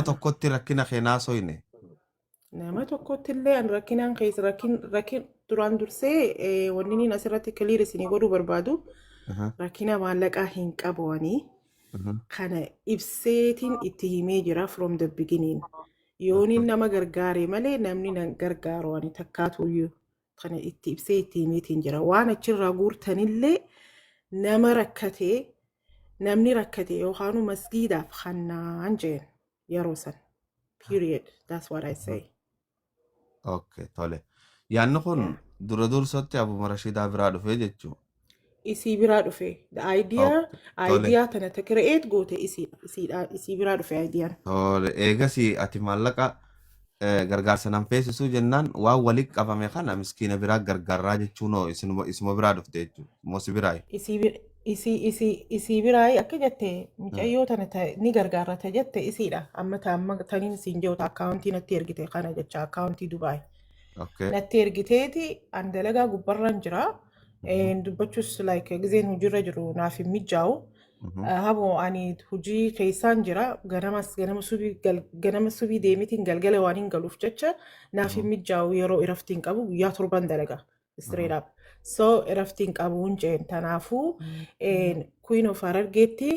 Tokkotti rakkina kee naasoyne. Nama tokkotti illee an rakkinaan keessa rakkin rakkin duraan dursee wanni inni asirratti clear isinii godhuu barbaadu rakkina maallaqaa hin qabu ani. Kana ibseetiin itti himee jira from the beginning. Yooniin nama gargaare malee namni nan gargaaru ani takkaatuyyuu kana itti ibsee itti himeetiin jira. Waan achirraa guurtanillee nama rakkatee, namni rakkate yookaan masgiidaaf kannaan jeen yeroo san. Period. That's what I say. Okay, tole. Yaanni kun dura dursatti Abuma Rashiidaa biraa dhufee jechuudha. Isii biraa dhufe. The idea Okay, tole. idea tana ta create goote isiidha, isii biraa dhufe ideaan. Tole. Eegasii ati maallaqa gargaarsa nan feesisuu jennaan waan walitti qabame kana miskiina biraa gargaarraa jechuun hoo isuma biraa dhufte jechuudha. Moo si biraayi? Isii biraa akka jette mucayyoo tana ni gargaarrata jette isiidha. Amma ta amma taniin siin jiru akkaawuntii natti ergite kana jecha, akkaawuntii Dubaay. Natti ergiteeti an dalagaa gubbarraan jira. Dubbachuus like gizeen hojiirra jiru naaf hin mijaa'u. Haboo ani hojii keessaan jira, ganamas ganama subii ganama subii deemitiin galgala waan hin galuuf jecha naaf hin mijaa'u, yeroo iraftii hin qabu, guyyaa 7 dalaga straight up. So iraftii hin qabuun jeen, tanaafuu Queen of Harargeetti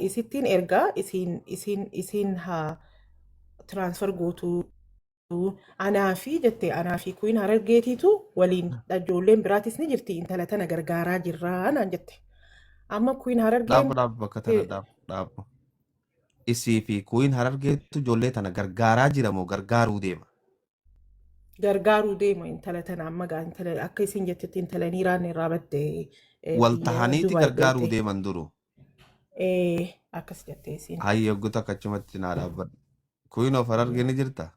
isittiin ergaa isiin haa transfer gootuu anaa fi jette, anaa fi Queen Harargeetiitu waliin, ijoolleen biraatis ni jirti, intala tana gargaaraa jirraa naan jette. Amma Queen Harargeen Dhaabu, dhaabu, bakka tana dhaabu, dhaabu. Isii fi Queen Harargeettu ijoollee tana gargaaraa jira moo gargaaruu deema? Gargaaruu deema intala tana. Amma gaa intala akka isin jettetti intala niiraan irraa badde Wal biyya tahaniiti Dubaay gargaaruu galte. deeman duru. Akkas jette isin. Hayya, hoggota akkachumatti naa dhaabbadhu. Queen of Harargee ni jirta?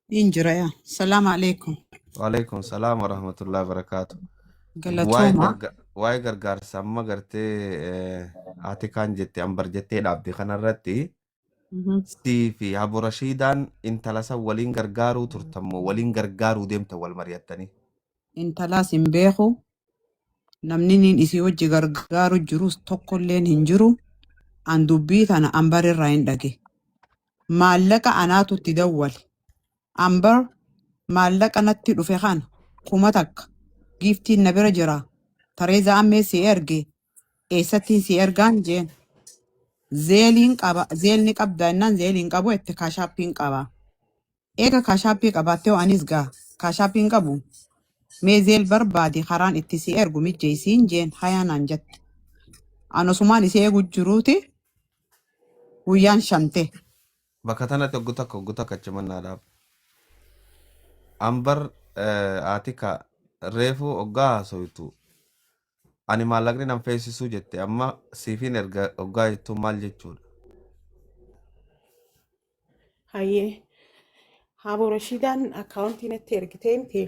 Niin jira yaa. Salaamu alaikum. Waalaikum salaam wa rahmatullahi wa barakaatu. Waa'ee Galatooma. Waa'ee gargaarsa amma gartee ati kaan jette ambar jettee dhaabde kanarratti sii fi Abu Rashiidaan intala san waliin gargaaruu turtan moo waliin gargaaruu deemtan wal mari'attanii? Intalaas hin beeku. Namni niin isii wajji gargaaru jirus tokkolleen hin jiru. An dubbii tana Ambar irraa hin dhage. Maallaqa anaatu itti dawwale. Ambar, maallaqa natti dhufe kana 1000 giiftiin na bira jira. Tareezaa ammee si erge, eessattiin si ergaan jeen. Zelleiin qaba, Zelle qabda jennaan Zelleiin qabu itti, Cash Appiin qaba. Eega Cash Appii qabaattee hoo anis gaa Cash Appiin qabu. Mee Zelle barbaadi, karaan itti si ergu mijjeessiin jeen, hayaa naan jette. An osumaan isii eegu jiruuti guyyaan shante. Bakka tanatti hoggu takka achumannaa dhaab. Ambar, Atika reefu hoggaa haasoytu ani maallaqni nan feesisuu jette, amma siifin erga hoggaa jettuun maal jechuudha? Hayyee. Haabo Rashiidaan akkaawuntii natti ergitee miti.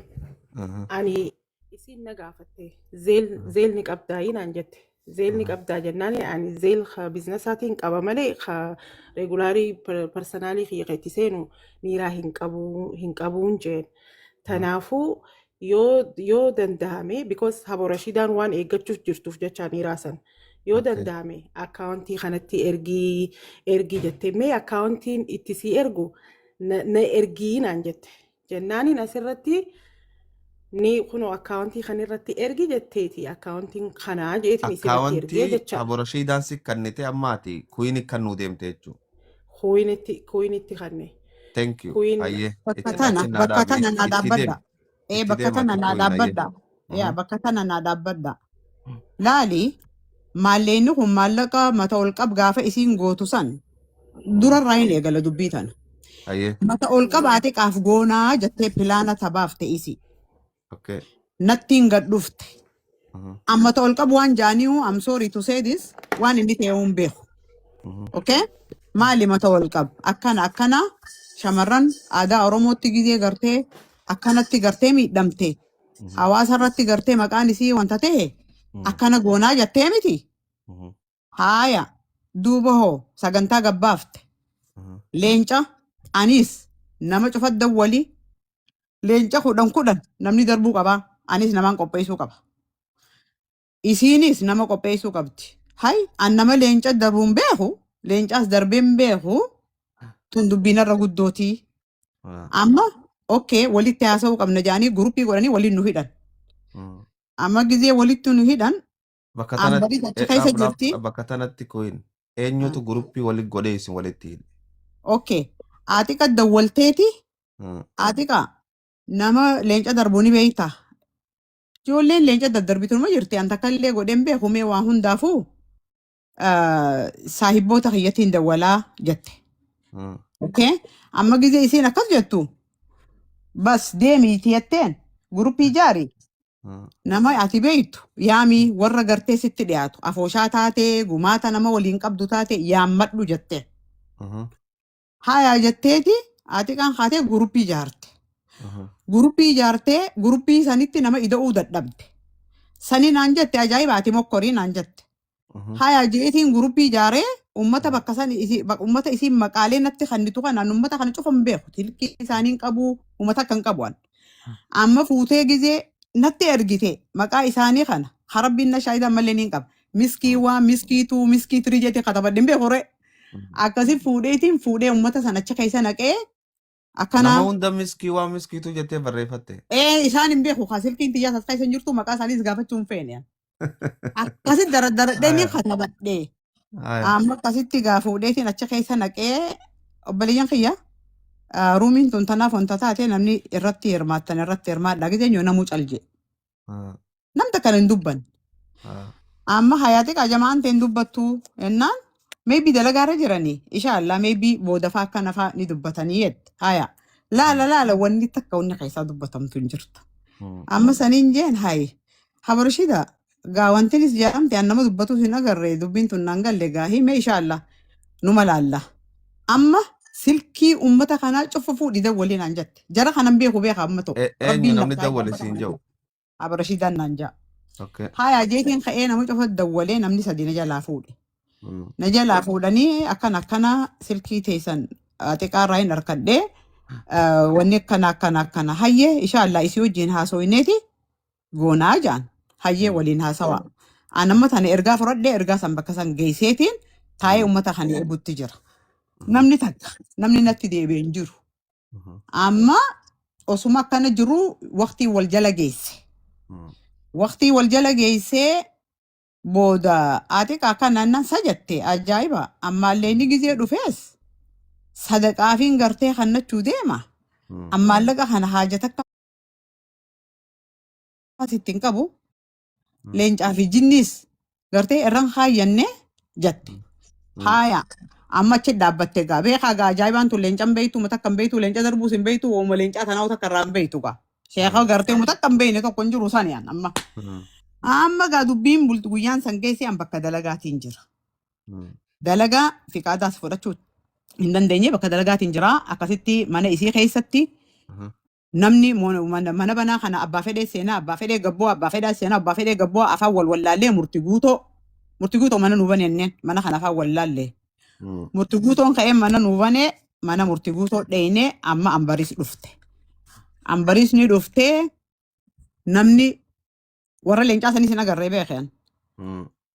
Ani isiin na gaafatte, Zelle ni qabdaa naan jette. Zelle ni qabdaa jennaan ani Zelle ka businessaatiin qaba malee ka regularii personalii fi ka itti seenu miiraa hin qabu hin qabuun jeen. Tanaafuu yoo danda'ame, because Habo Rashiidaan waan eeggachuuf jirtuuf jecha miiraa san. Yoo danda'ame akkaawuntii kanatti ergii ergii jette, mee akkaawuntiin itti sii ergu na ergii naan jette. Jennaaniin asirratti ni kunoo akkaawuntii kan irratti ergi jetteeti, akkaawuntiin kanaa jeetiin isirratti ergee Akkaawuntii jecha. Abu Rashiidaan si kannite, ammaati Queen kannuu deemte jechuudha. Queenitti kanne. Thank you. Queen Hayyee Bakka itti tana achi naa bakka dhaabi, tana naa itti deemi. dhaabbadha. Itti Bakka deema tana ati naa Queen, hayyee. dhaabbadha. Yaa, bakka tana naa dhaabbadha. Laali, maalleenni kun maallaqa mata ol qab gaafa isiin gootu san durarraa hin eegala dubbii tana. Mata ol qabaate qaaf goonaa jettee plana tabaafte isi. Nattiin gad dhufte. Amma mata ol qabu waan jaaniihu, I'm sorry to say this, waan inni ta'e hin beeku. Okay? Maali mata ol qab? Akkana akkana, shamarran aadaa Oromootti gizee gartee akkanatti gartee miidhamte. Hawaasa irratti gartee maqaan isii wanta ta'e akkana goonaa jettee miti. Haaya, duuba hoo sagantaa gabbaafte. Leenca anis nama cufa dawwalii leenca 10 10 namni darbuu qabaa. Anis namaan qopheessuu qaba. Isiinis nama qopheessuu qabdi. Hay, an nama leenca darbuun beeku. Leencaas darbeen beeku tun dubbiinarra guddootii. Amma okay walitti haasa'uu qabna jedhanii guruppii godhanii waliin nu hidhan. Amma gizee walitti nu hidhan Bakka tanatti Ambariis achi keessa jirti. Bakka tanatti koyin eenyutu guruppii walitti godhee isin walitti hidhe? Okay. Atiqa dawwalteeti. Atiqa nama leenca darbuu ni beekta. Ijoolleen leenca daddarbitu numa jirti. An takka illee godheen beeku mee waa hundaafuu saahibboota kiyyattiin dawwalaa jette. Okay. Amma gizee isiin akkas jettu bas deemiiti jetteen guruppii ijaari. Nama ati beektu yaamii warra gartee sitti dhiyaatu afooshaa taatee gumaata nama waliin qabdu taate yaammadhu jette. Hayaa jetteeti ati kan kaatee guruppii ijaarte. Guruppii ijaartee guruppii sanitti nama ida'uu dadhabde. Sani naan jette ajaa'iba ati mokkorii naan jette. Hayaa jeetiin guruppii ijaaree ummata bakka san ummata isiin maqaalee natti kennitu kanaan ummata kana cufa hin beeku. Tilkii isaanii hin qabu ummata akka hin qabu an. Amma fuutee gizee natti ergite maqaa isaanii kana harabbiin na shaayidaa malee ni qaba. Miskii waan miskii tuu miskii tirii jettee katabadhe hin beeku ree. Akkasi fuudheetiin fuudhee ummata sana achi keessa naqee akkana. Nama hunda miskii waan miskiitu jettee barreeffatte. Ee isaan hin beeku kaa silkiin tiyyaa as keessa hin jirtu maqaa isaaniis gaafachuu hin feene. Akkasi daradaradhee ni katabadhe. Amma akkasitti gaa fuudheetiin achi keessa naqee obboleeyyan kiyya ruumiin tun tanaaf wanta taate namni irratti hirmaattan irratti hirmaadhaa gizee nyoo namuu cal jedhe. Namta kana hin dubbanne. Amma hayaati qajamaan ta'e hin dubbattu jennaan maybe dalagaarra jiranii inshallah maybe booda faa akkana faa ni dubbatanii jette. Haya laala laala wanni takka wanni keessaa dubbatamtu hin jirtu. Amma saniin jeen hayi habarshida gaa wantinis jedhamte an nama dubbatus hin agarre dubbiin tun naan galle gaa hime inshallah numa laalla. Amma silkii ummata kanaa cufa fuudhi dawwalii naan jette. Jara kanan beeku beeka amma ta'u. Eenyu Rabbiin namni laftaa dawwale ummata siin kana jedhu? beeku. Abarashiidaan naan ja'a. Okay. Haya jeetiin ka'ee nama cufa dawwalee namni sadi na jalaa fuudhe. Na jalaa fuudhanii akkana akkana silkii teessan xiqqaarraa hin harkadhee wanni akkana akkana akkana hayyee inshallah isii wajjin haasoineeti goonaa jaan hayyee waliin haasawaa. An amma tana ergaa fudhadhee ergaa san bakka san geesseetiin taa'ee uummata kana eegutti jira. Namni takka namni natti deebi'e hin jiru. Amma osuma akkana jiru waqtii wal jala geesse. Waqtii wal jala geessee booda ati akkana nan sajatte ajaa'iba ammaallee inni gizee dhufees sadaqaafiin gartee kannachuu deema. Ammaallaqa kana haaja takka itti hin qabu. Leencaa fi jinniis gartee irran kaayyanne jette. Haaya amma achi dhaabbatte gaa beekaa gaa ajaa'ibaan tun leencan beeytu mata akka hin beeytu leenca darbuus hin beeytu uuma leencaa tanaa takka irraa hin beeytu gaa. Sheeka gartee uummata akka hin beeyne tokko hin jiru sani an amma. Amma gaa dubbiin bultu guyyaan san geesse an bakka dalagaatiin jira. Dalagaa fiqaadaas fudhachuu hin dandeenye bakka dalagaatiin jira akkasitti mana isii keessatti namni mana banaa kana abbaa fedhee seenaa abbaa fedhee gabboo abbaa fedhaa seenaa abbaa fedhee gabboo afaan wal wallaallee murti guutoo mana nuu banenneen mana kana afaan wallaallee murti guutoon ka'ee mana nuu banee mana murti guutoo dheeyne amma ambariis dhufte. Ambariis ni dhuftee namni warra leencaa sanis hin agarree beekan.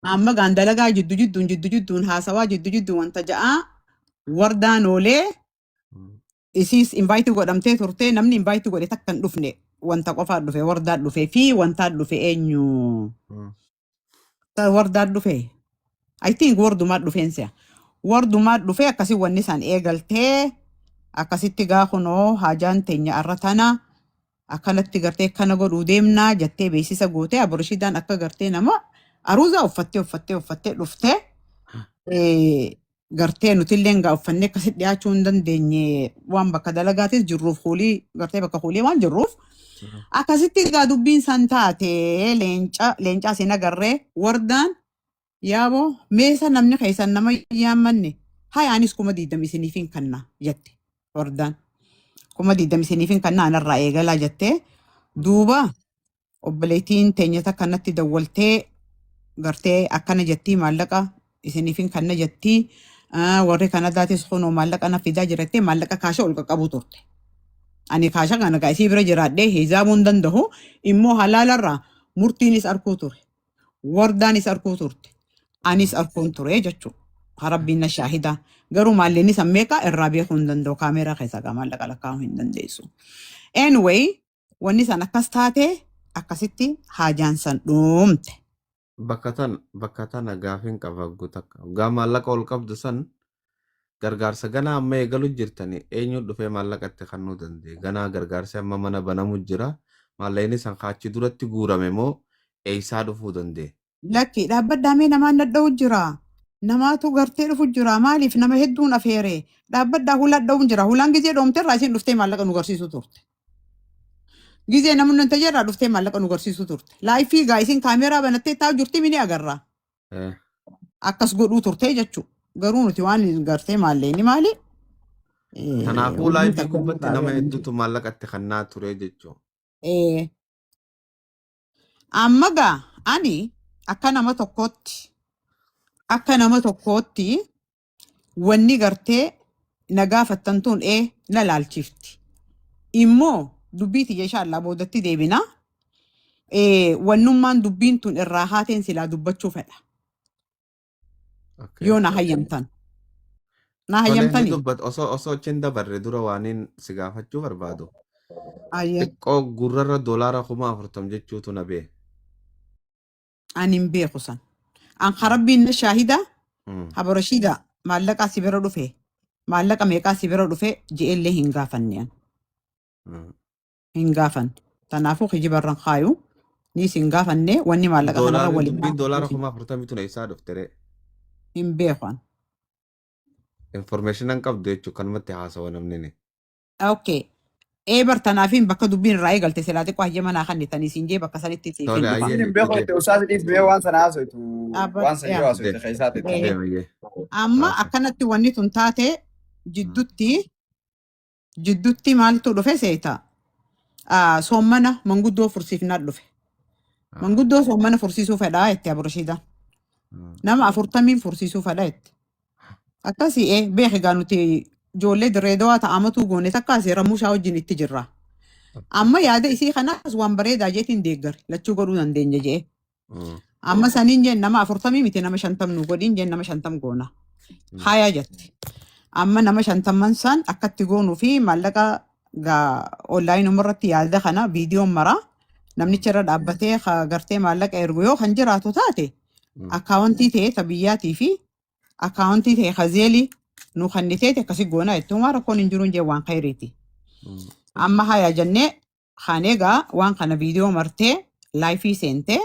Amma gaan dalagaa jiddu jidduun jiddu jidduun haasawaa jiddu jidduun wanta ja'aa wardaan oolee isiis invite godhamtee turte namni invite godhe takka hin dhufne wanta qofaa dhufe wardaan dhufe fi wantaan dhufe eenyu wardaan dhufe I think wardumaa dhufeen si'a wardumaa dhufe akkasii wanni isaan eegaltee akkasitti gaa kunoo haajaan teenya arra tana akkanatti gartee kana godhuu deemnaa jettee beeksisa gootee aborishidaan akka gartee nama aruuzaa uffattee uffattee uffattee dhuftee gartee nutillee gaa uffannee akkasitti dhiyaachuu hin dandeenye waan bakka dalagaatis jirruuf fuulii gartee bakka fuulii waan jirruuf akkasitti gaa dubbiin san taate leenca leencaa sin agarree wardaan yaaboo meesa namni keessan nama yaammanne haya anis 20,000 isiniif hin kanna jette wardaan 20,000 isiniif hin kanna anarraa eegalaa jettee duuba obboleettiin teenya takka natti dawwaltee gartee akkana jettii maallaqa isiniif hin kanna jettii warri Kanadaatis kunoo maallaqa na fidaa jirattee maallaqa kaasha ol qaqqabu turte. Ani kaasha kana gaa isii bira jiraadhee hizaabuu hin danda'u immoo halaalarraa murtiinis arkuu ture. Wardaanis arkuu turte. Anis arkuun ture jechuudha. Rabbiin na shaahida. Garuu maalleenni san meeqa irraa beekuu hin danda'u. Kaameeraa keessa gaa maallaqa lakkaa'uu hin dandeessu. Anyway, wanni san akkas taate akkasitti haajaan san dhumte. Bakka tana gaafiin qaba takka. Gaa maallaqa ol qabdu san gargaarsa ganaa amma eegalu jirtani eenyu dhufee maallaqa itti kennuu danda'e? Ganaa gargaarsi amma mana banamu jira. Maallaqni san kaachi duratti guurame moo eessaa dhufuu danda'e? Lakki dhaabbadhaa namaan dhadha'u jira. Namaatu gartee dhufu jira. Maaliif nama hedduun afeere? Dhaabbadhaa hulaa dha'u jira. Hulaan gizee dhoomte irraa isin dhuftee maallaqa nu garsiisuu turte. Gizee namni hin tajaajila dhuftee maallaqa nu garsiisuu turte. Live gaa isin kaameeraa banattee taa'u jirti mini agarra. Akkas godhuu turte jechuudha. Garuu nuti waan hin gartee maalleenni maali? Kanaafuu Wanni live takka gubbatti nurraa nama beekan. hedduutu maallaqa itti kennaa ture jechuudha. Amma gaa ani akka nama tokkootti wanni gartee na gaafattan tun na laalchifti. Immoo dubbii tiyya inshaallaa boodatti deebina. Wannummaan dubbiin tun irraa haateen silaa dubbachuu fedha. Yoo na hayyamtan. Na Tole ni hayyamtani? dubbat osoo achiin dabarre dura waaniin si gaafachuu barbaadu. Ayyee. Xiqqoo gurrarra $40,000 jechuutu na bee. Ani hin beeku san. An karabbiin na shaahida habarashiida maallaqa si bira dhufe maallaqa meeqaa si bira dhufe je'ellee hin gaafanne an. Hin gaafanne. Tanaafuu kijibarran kaayu niis hin gaafanne wanni maallaqa kanarra Doolaarri waliin dubbiin $40,000 tun eessaa dhufte ree? Hin beeku an. Information an qabdu jechuun kanumatti haasawa namni ni. Okay. Ee bar tanaafiin bakka dubbiin irraa eegalte silaa xiqqoo hayyama naa kennitanii siin jee bakka sanitti siif Tole hin dhufa. ayyee Hin beeku itti itti usaas dhiis bee waan sana haasoitu waan san yoo Dhaabbadhu. haasoitu keessaa deem teetta. deem ayyee. Amma Haasa. akkanatti wanni tun taate jidduutti maaltu dhufe seeta? Soommana manguddoo fursiifnaa dhufe. Manguddoo soommana fursiisuu fedhaa itti Aburashiidaan. Nama 40n fursiisuu fedhaa itti. Akkasii beeki gaa nuti ijoollee dirree dawaa ta'amatuu goone takka seera mushaa wajjin itti jirra. Amma yaada isii kanaas waan bareedaa jeetiin deeggare lachuu godhuu dandeenya jee. Amma saniin jeen nama 40 miti nama 50 nu godhiin jeen nama 50 goona. Haya jette. Amma nama 50n san akkatti goonuu fi maallaqa gaa online irratti yaada kana viidiyoon maraa namnicha irra dhaabbatee gartee maallaqa ergu yoo kan jiraatu taate akkaawuntii ta'e ta biyyaatii fi akkaawuntii ta'e ka Zelle nu kanniteeti akkasi goona jettuun waan rakkoon hin jiru jee waan khayriiti. Amma haya jennee kan egaa waan kana viidiyoo martee live seentee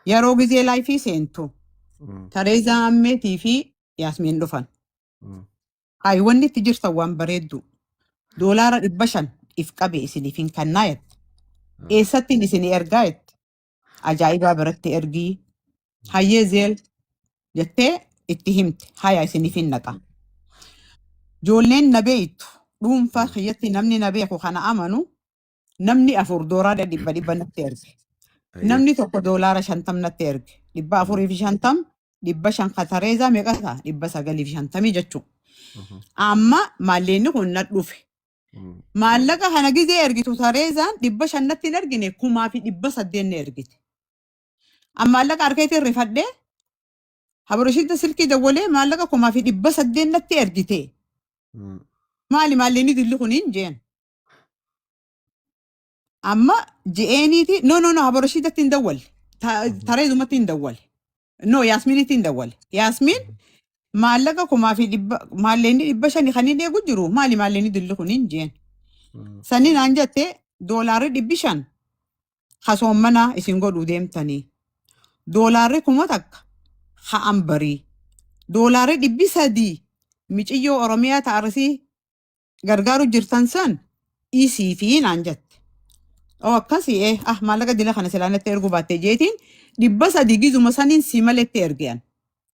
yeroo gizee live seentu Tareezaa Ammeetii fi Yaasmiin dhufan. Hayi wanni itti jirtan waan bareeddu. $500 if qabe isiniif hin kannaa jette. Eessattiin isinii ergaa jette. Ajaa'ibaa biratti ergii. Hayyee Zelle jettee itti himte. Haya isiniif hin naqa. Ijoolleen na beektu dhuunfaa kiyyatti namni na beeku kana amanu namni afur $100 natti erge. Namni tokko $50 natti erge. 450 500 katareezaa meeqa ta'a? 950 jechuudha. Amma maalleenni kun na dhufe. Maallaqa kana gizee ergitu tareezaan 500 natti hin ergine 1800 na ergite. Amma maallaqa harkeetiin rifadhee Habarashiitti silkii dawwalee maallaqa 1800 natti ergite. Maali maalleenni dilli kun hin jeen. Amma je'eeniiti no no no Habarashiitti hin dawwalle. Tareezumatti hin dawwalle. No Yaasmiinitti hin dawwalle. Yaasmiin maallaqa kumaa fi dhibba maalleenni 500 kan inni eegu jiru maali maalleenni dilli kun hin jeen. Sanni naan jette $500 kasoommana isin godhuu deemtanii. $1,000 ha'an barii. $300 miciyyoo Oromiyaa ta'arsii gargaaru jirtan san isii fi naan jette. Oo akkasii ah maallaqa dila kana silaanatti erguu baattee jeetiin 300 gizuma saniin si maletti ergean.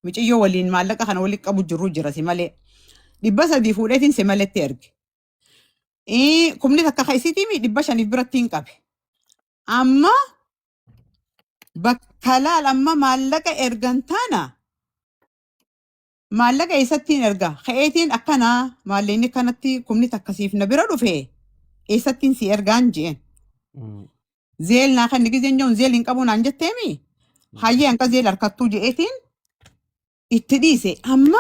Miciyyoo waliin maallaqa kana walitti qabu jirru jira si malee. 300 fuudheetiin si maletti erge. 1,000 ka isiitii 500f biratti hin qabe. Amma bakka laal amma maallaqa ergan taana maallaqa eessattiin erga ka'eetiin akkanaa maalleenni kanatti 1,000 siif na bira dhufe eessattiin si ergaan jeen. Zelle naa kan gizeen joon Zelle hin qabu naan jetteemi. Hayyee hanqa Zelle harkattuu je'eetiin itti dhiise. Amma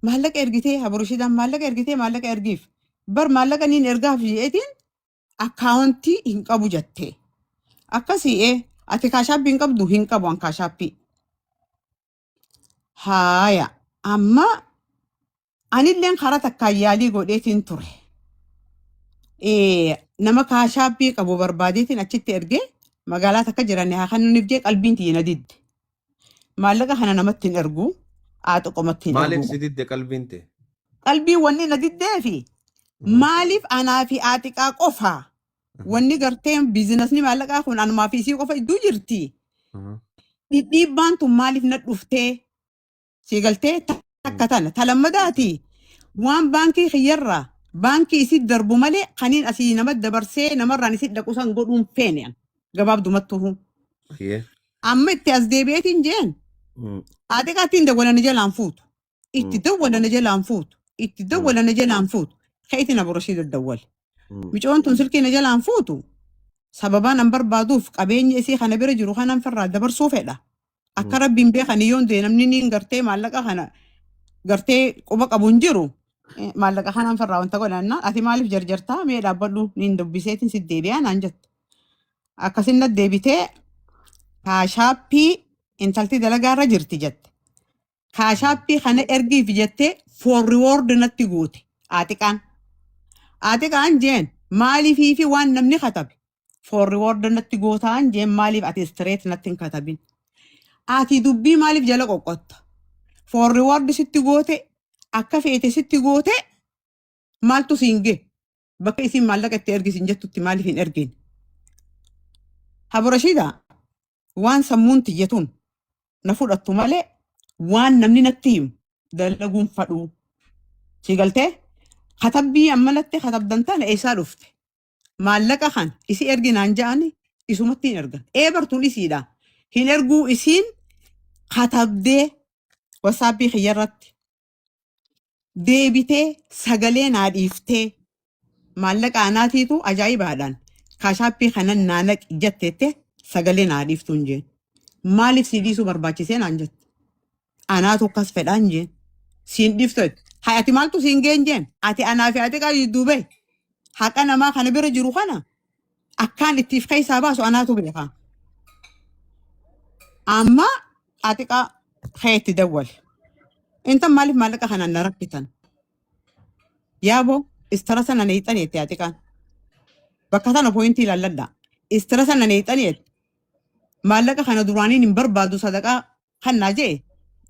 Maallaqa ergitee Haboroshiidhaan maallaqa ergitee maallaqa ergiif. Bar maallaqa niin ergaaf jeetiin akkaawuntii hin qabu jette. Akkasii ati Cash Appii hin qabdu hin qabu an Cash Appii. Haaya amma anilleen karaa takkaan yaalii godheetiin ture. Nama Cash Appii qabu barbaadeetiin achitti ergee magaalaa takka jiran haa kan jee qalbiin tiyya na didde. Maallaqa kana namatti hin ergu haa xiqqoomatti hin Maaliif ergu. si didde qalbiin ta'e? Qalbiin wanni na diddee fi maaliif anaa fi aaxiqaa qofa wanni garteen businessni maallaqaa kun anumaa fi isii qofa iddoo jirti. Dhidhiibbaan tun maaliif na dhuftee si galtee takka tana talammadaati waan baankii kiyyarraa baankii isii darbu malee kaniin asii nama dabarsee namarraan isii dhaqu san godhuun feene an gabaabdumattuu. Amma itti as deebi'eetiin jeen aaxiqaatti hin dawwalani jalaan fuutu. Itti dawwalani jalaan fuutu. Itti dawwalani jalaan fuutu. Ka'eetiin aborashii daddawwale. Micoon tun silkii na jalaan fuutu. Sababaan an barbaaduuf qabeenya isii kana bira jiru kanan firraa dabarsuu fedha. Akka rabbiin beekan yoon du'e namni niin gartee maallaqa kana gartee quba qabu hin jiru. Maallaqa kanaan firraa wanta godhanna ati maaliif jarjartaa mee dhaabbadhu niin dubbiseetiin si deebi'aa naan jette. Akkasin na deebitee Cash Appii intalti dalagaarra jirti jette. Cash Appii kana ergiif jettee forward natti goote aaxiqaan. Aaxiqaan jeen maaliifii fi waan namni katabe forward natti gootaan jeen maaliif ati straight natti hin katabin. Ati dubbii maaliif jala qoqqotta? Forward sitti goote akka feete sitti goote maaltu siin gee? Bakka isin maallaqa itti ergisin jettutti maaliif hin ergin? Haborashiida waan sammuun tiyyatuun na fudhattu malee waan namni natti himu dalaguun fadhuu. Si galtee? Katabbii amma natti katabdan tana eessaa dhufte? Maallaqa kan isi erginaan ja'ani isumatti hin ergan. Ee bartuun isiidha. Hin erguu isiin katabdee WhatsAppii kiyyarratti deebitee sagalee naa dhiiftee maallaqa anaatiitu ajaa'ibaadhaan Cash Appii kanan naa naqi jetteette sagalee naa dhiiftuun jeen. Maaliif si dhiisuu barbaachisee naan jette. Anaatu akkas fedhaan jeen. Siin dhiiftu jette. Hay ati maaltu siin geen jeen. Ati anaa fi ati qayyuu duubee haqa namaa kana bira jiru kana akkaan ittiif keessaa baasu anaatu beeka. Amma ati keetti dawwale. Intan maaliif maallaqa kanaan na rakkitan? Yaaboo istara sana neexanii itti atiqaan. Bakka sana pointii ilaalladha. Istara sana neexanii maallaqa kana duraaniin hin barbaadu sadaqaa kannaa jee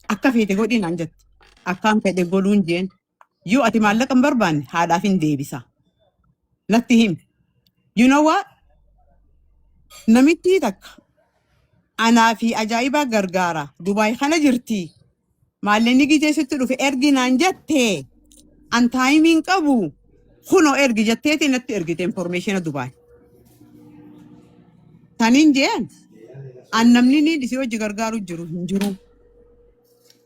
akka feete godhii naan jette. Akkaan fedhe godhuun jeen. Yoo ati maallaqa hin barbaanne haadhaaf hin deebisa. Natti himi. You know what? Namitti takka anaa fi ajaa'ibaa gargaara. Dubaay kana jirti. Maallaqni gijee sitti dhufe ergi naan jette. An timeiin qabu. Kunoo ergi jetteeti natti ergite informationa Dubaay. Taniin jeen an namni niin isii hojii gargaaru jiru hin jiru.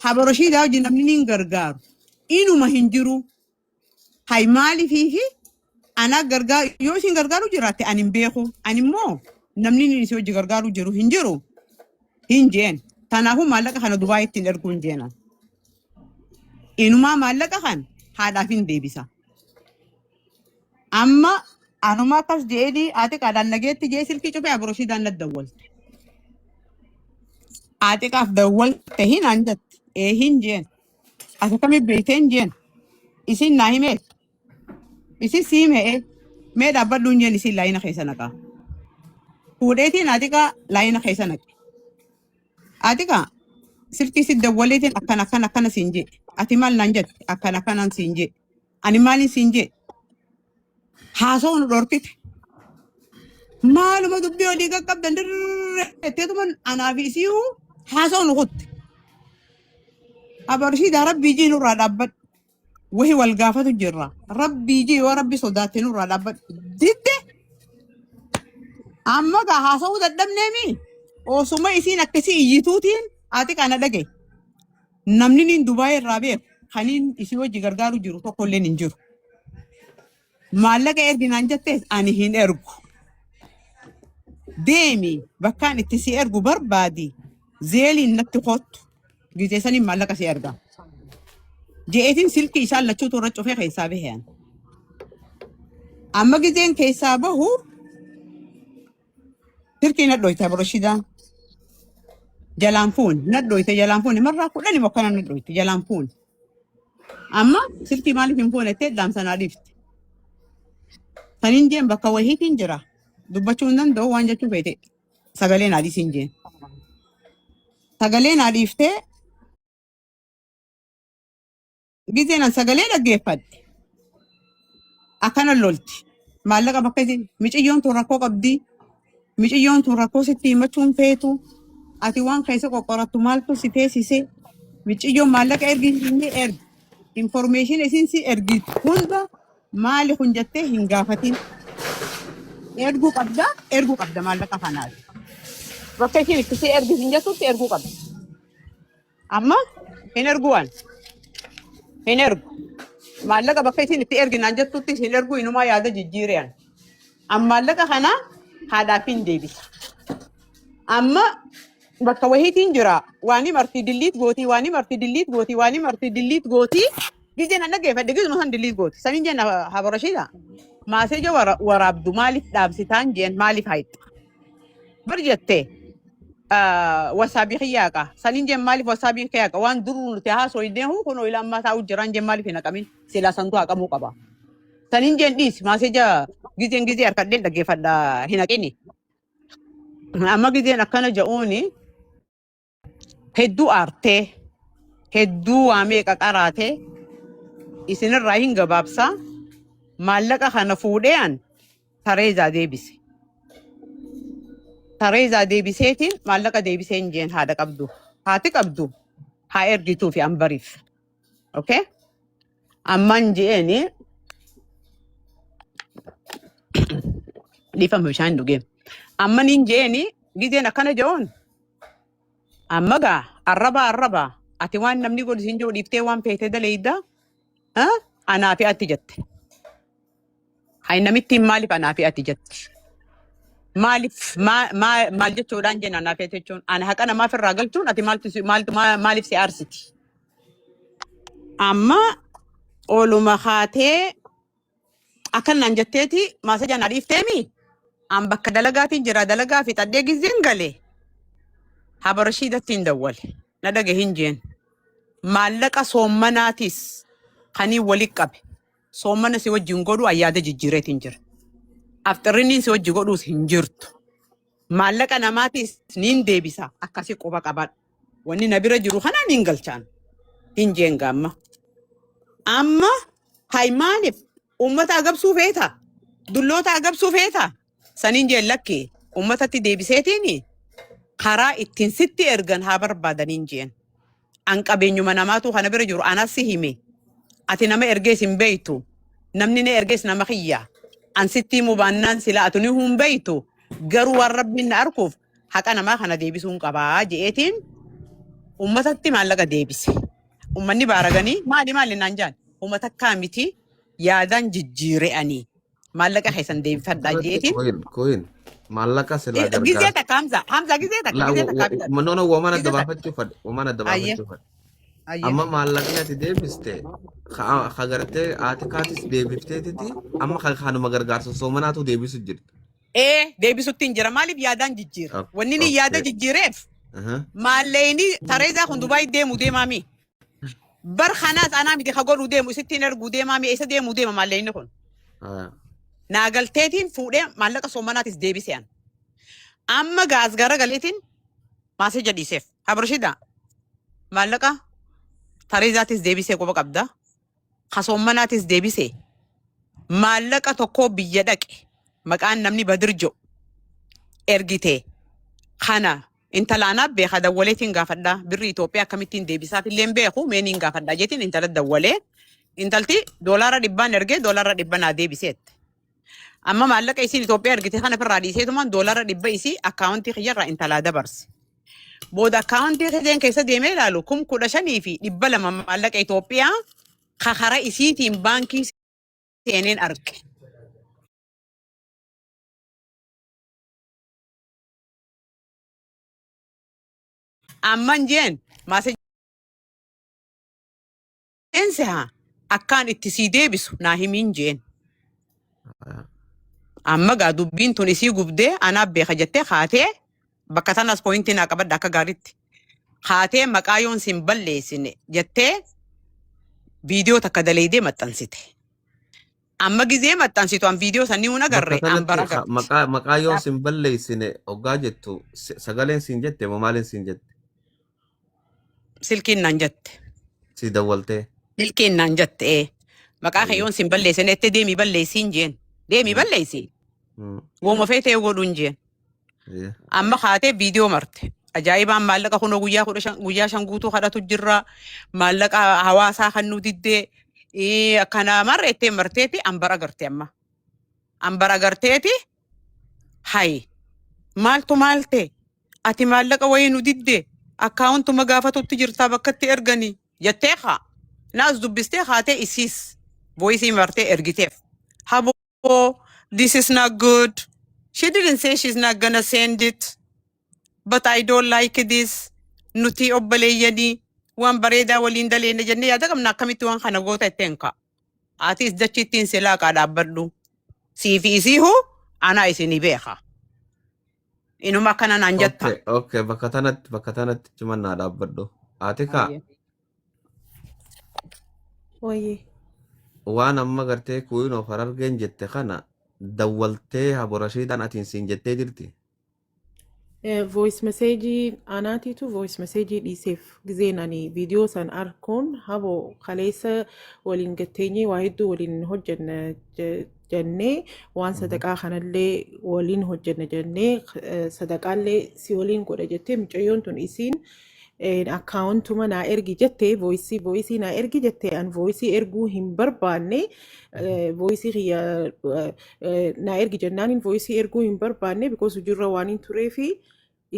Habaroshiidaa hojii namni niin gargaaru. Inuma hin jiru. Hay maaliifiifi ana gargaaru yoo isin gargaaru jiraatte ani hin beeku. Ani immoo namni niin isii hojii gargaaru jiru hin jiru. Hin jeen. Kanaafuu maallaqa kana Dubaayitti hin erguu hin jeenan. Inumaa maallaqa kan haadhaaf hin deebisa. Amma anuma akkas je'eenii haati qaadhaan nageetti jee silkii cufee abroshiidhaan natti dawwalte. Haati qaaf dawwalte hin aan jette. Ee hin jeen. Ati akkamii beektee hin jeen. Isin naa himee. Isin sii himee. Mee dhaabbadhu hin jeen isin laayina keessa naqaa. Fuudheetiin haati qaa laayina keessa naqe. Haati qaa silkii si dawwaleetiin akkana akkana akkana siin jee. Ati maal naan jette akkana akkanaan siin jee. Ani maaliin siin jee. Haasawuu nu dhorkite. Maaluma dubbii olii qaqqabdan dirreetteetuma anaa fi isii haasawuu nu kutte. Abarshiidaa rabbii jii nurraa dhaabbadhu. Wahi wal gaafatu jirra. Rabbii jii yoo rabbi sodaatte nurraa dhaabbadhu. Didde amma gaa haasawuu dadhabneemi. Osuma isiin akkasii iyyituutiin ati kana dhage. Namni niin Dubaay irraa beeku kaniin isii wajji gargaaru jiru tokkolleen hin jiru. Maallaqa erginaan jettees ani hin ergu. Deemi bakkaan itti si ergu barbaadi. Zelleiin natti kottu. Gizee saniin maallaqa si erga. Je'eetiin silkii isaan lachuutu irra cufee keessaa bahe an. Amma gizeen keessaa bahu silkii na dhoyte Abrashidaan. Jalaan fuune na dhoyte jalaan fuune marraa kudhani mokkana na dhoyte jalaan fuune. Amma silkii maaliif hin fuune jettee dhaamsa naa dhiifte. Saniin jeen bakka wahiitiin jira. Dubbachuu hin danda'u waan jechuu feete sagalee naa dhiisiin jeen. Sagalee naa dhiiftee gizeen an sagalee dhaggeeffadhe akkana lolti. Maallaqa bakka isin miciyyoon tun rakkoo qabdi. Miciyyoon tun rakkoo sitti himachuu hin feetu. Ati waan keessa qoqqorattu maaltu si teessise? Miciyyoon maallaqa ergi inni ergi. Information isin si ergitu hunda maali kun jettee hin gaafatin. Erguu qabda, erguu qabda maallaqa kanaati. Bakka isin itti si ergi hin jettutti erguu qabda. Amma hin ergu waan. Hin ergu. Maallaqa bakka isin itti ergi naan jettutti hin ergu inumaa yaada jijjiire an. An maallaqa kana haadhaaf hin deebisa. Amma bakka wahiitiin jira. Waanii marti dilliit gootii, waanii marti dilliit gootii, waanii marti dilliit gootii. Gizeen an dhaggeeffadhe gizuma san dilliit gooti. Saniin jenna habarashiidha. Maaseeja waraabdu maaliif dhaabsitaan jeen maaliif hayxa. Bar jettee wasaabii kiyya haqa. Saniin jeen maaliif wasaabiin kee haqa waan dur nuti haasoynee huu kunoo ila ammaa taa'u jiraan jeen maaliif hin haqamin silaa santuu haqamuu qaba. Saniin jeen dhiisi maaseeja gizeen gizee harkadheen dhaggeeffadha hin haqini. Amma gizeen akkana ja'uuni hedduu aartee hedduu waa meeqa qaraatee isinirraa hin gabaabsaa maallaqa kana fuudhee an tareezaa deebise. Tareezaa deebiseetiin maallaqa deebisee hin jeen haadha qabdu. Haati qabdu haa ergituu fi ambariif. Okay? Amman je'eeni dhiifama bishaan dhugee. Amman hin je'eeni gizeen akkana je'uun amma gaa arraba arraba ati waan namni godhu siin jiru dhiiftee waan feete daleeyda anaa fi ati jette. Hay namittiin maaliif anaa fi ati jetti? Maaliif maal jechuudhaan jenna anaa fi ati jechuun ana haqa namaaf irraa galchuun ati maaltu maaltu maaliif si aarsiti? Amma oluma kaatee akkan naan jetteeti maaseja na dhiifteemi an bakka dalagaatiin jira dalagaa fixadhee gizeen gale habarashiidatti hin dawwale na dhage hin jeen maallaqa soommanaatis kaniin wali qabe soommana si wajjin godhu ayyaada jijjiireetiin jira afxirrinniin si wajji godhuus hin jirtu maallaqa namaatis niin deebisa akkasi quba qabadhu wanni na bira jiru kanaa niin galchaan hin jeen gaamma amma hay maaliif ummata agabsuu feeta dulloota agabsuu feeta saniin jeen lakki ummatatti deebiseetiin karaa ittiin sitti ergan haa barbaadaniin jeen an qabeenyuma namaatu kana bira jiru anas si hime ati nama ergees hin beeytu namni na ergees nama kiyya an sitti himu baannaan sila atu ni hin beeytu garuu waan rabbiin na arkuuf haqa namaa kana deebisuun qabaa je'eetiin ummatatti maallaqa deebise. Ummanni baaraganii maali maali naan jaan uummata takkaa miti yaadaan jijjiire'anii maallaqa keessan deebifadhaa Asirratti je'eetiin. koyin koyin maallaqa silaa Gizee gargaarsa. takka Hamza Hamza gizee takka La gizee takka bitadha. no no woman adda Gizee takka. baafachuu fadhe woman adda Ayyee baafachuu fadhe. ayyee. Amma maallaqni ati deebiste ka gartee haati kaatis deebifteetiti amma ka kanuma gargaarsa soomanaatu deebisu jirta. Ee deebisutti hin jira maaliif yaadaan jijjiira. Wanni inni yaada Okay. jijjiireef Aha. maallaqni tareezaa kun Dubaay deemu deemaami. Bar kanaas anaa miti ka godhuu deemu isittiin erguu deemaami eessa deemuu deema maallaqni kun. Ah. Naa galteetiin fuudhee maallaqa soomanaatis deebise an. Amma gaas gara galeetiin maaseja dhiiseef. Abrashida maallaqa tareezaatis deebisee quba qabda. Ka soommanaatis deebisee maallaqa tokkoo biyya dhaqe maqaan namni Badir jedhu ergite kana intala anaa beeka dawwaleetiin gaafadha birri Itoophiyaa akkamittiin deebisaaf illee hin beeku meeniin gaafadha jeetiin intala dawwalee intalti $100 ergee $100 naa deebiseette. Amma maallaqa isiin Itoophiyaa ergite kana ofirraa dhiiseetumaan $100 isii akkaawuntii kiyyarraa intalaa dabarse. Booda akkaawuntii kiyyeen keessa deemee ilaalu 15,200 maallaqa Itoophiyaa kakara isiitiin baankii seeneen arge. Amman jeen maasejeen godhen seha akkaan itti sii deebisu naa himiin jeen. Amma gaa dubbiin tun isii gubdee anaaf beeka jettee kaatee bakka tanas pointii naa qabadha akka gaariitti. Kaatee maqaa yoon sin balleessine jettee viidiyoo takka daleeydee maxxansite. Amma gizee maxxansitu an viidiyoo san ni hun Bakka agarre an tanatti bara garte. maqaa yoon sin balleessine hoggaa jettu sagaleen siin jette moo maaliin siin jette? Silkiin naan jette. Si dawwaltee. Silkiin naan jette ee. Maqaa kee yoon sin balleessine jettee deemii balleessiin jeen. Deemii balleessi. Wooma feetee godhuun jeen. Amma kaatee viidiyoo marte. Ajaa'ibaan maallaqa kunoo guyyaa 15 guyyaa 5 guutuu kadhatu jirra. Maallaqa hawaasaa kan nu diddee. Akkana marra ettee marteeti ambara garte amma. Ambara garteeti hayi. Maaltu maal ta'e? Ati maallaqa wayii nu didde akkaawuntuma gaafatutti jirtaa bakkatti erganii jettee kaa. Naas dubbistee kaatee isiis voice martee ergiteef. Haboo, this is not good. She didn't say she's not gonna send it. But I don't like this. Nuti obboleeyyanii waan bareedaa waliin daleenne jennee yaada qabna akkamitti waan kana goota itteen ka'a. Atis dachittiin silaa qaa dhaabbadhu. Siifi isiihu anaa isinii beeka. Inuma akkana naan jetta. Okay, bakka tanatti cimannaa dhaabbadhu. Ati kaa Wayyee. Waan amma gartee Queen of Harargeen jette kana dawwaltee Habo Rashiidaan atiin siin jettee jirti. Voice message anaatiitu voice message dhiiseef gizeen ani viidiyoo san arkuun habo kaleessa waliin gatteenyee waa hedduu waliin hojjenna jennee waan sadaqaa kanallee waliin hojjenna jennee sadaqaallee si waliin godha jettee mucayyoon tun isiin akkaawuntuma naa ergi jettee voice naa ergi jettee an voice erguu hin barbaanne voice kiyya naa ergi jennaaniin voice erguu hin barbaanne because hojiirra waan hin tureefi